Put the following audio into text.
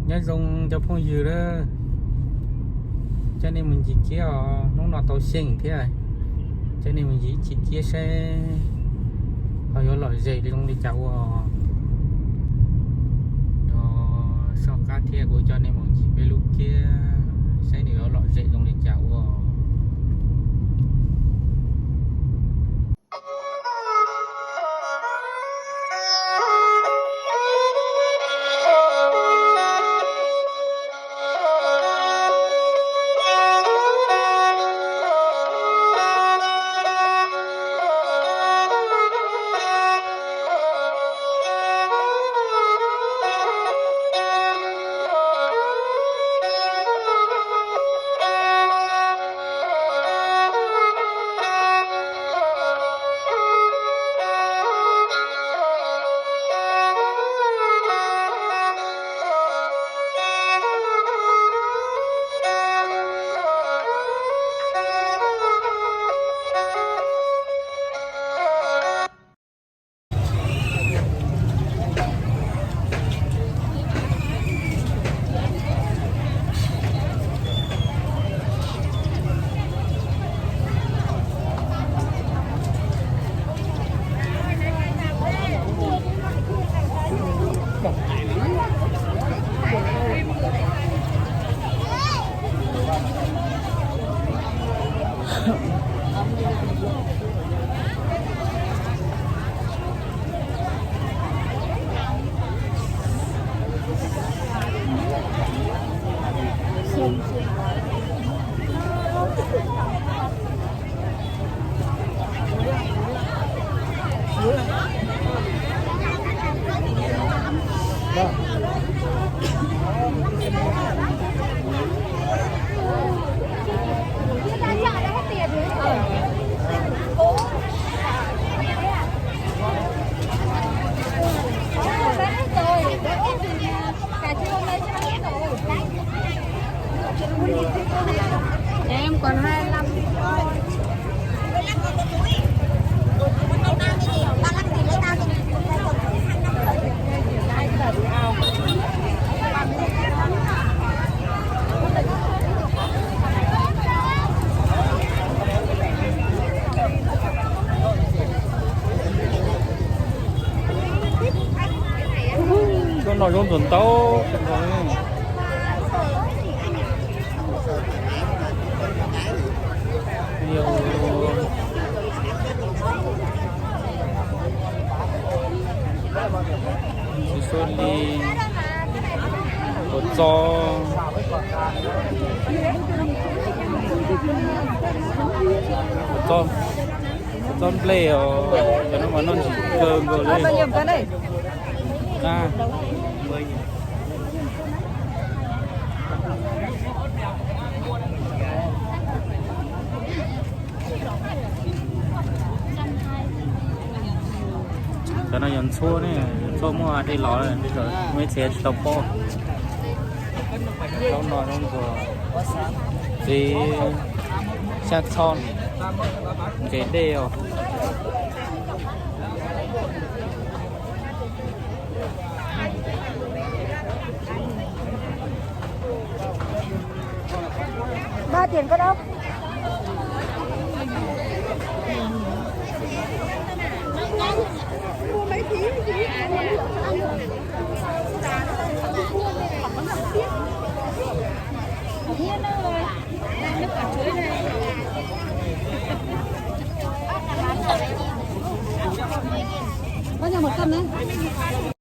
Nyob zoo cov phooj ywg, coj nej mus ncig kiab os, hnub no tau xyeej thiab. Coj nej mus ncig ib chim kiab saib ho yuav lom zem zoo li cas ua. Rau soj qab thiab kuv coj nej mus ncig peb lub kiab saib nws yuav lom zem zoo li cas ua. Em còn hai lăm. Cov no zoo ntau ntau. Txiv xua li, kua txob, kua txob, kua txob nplej os, cov no mas noj ntsim kawg nkaus li. Cov no yog ntxhuab ne, ntxhuab muaj dej los, muaj ib txhia tsis tau poob. Zaub no zoo nkaus txiv xyab txhob ntses dej os.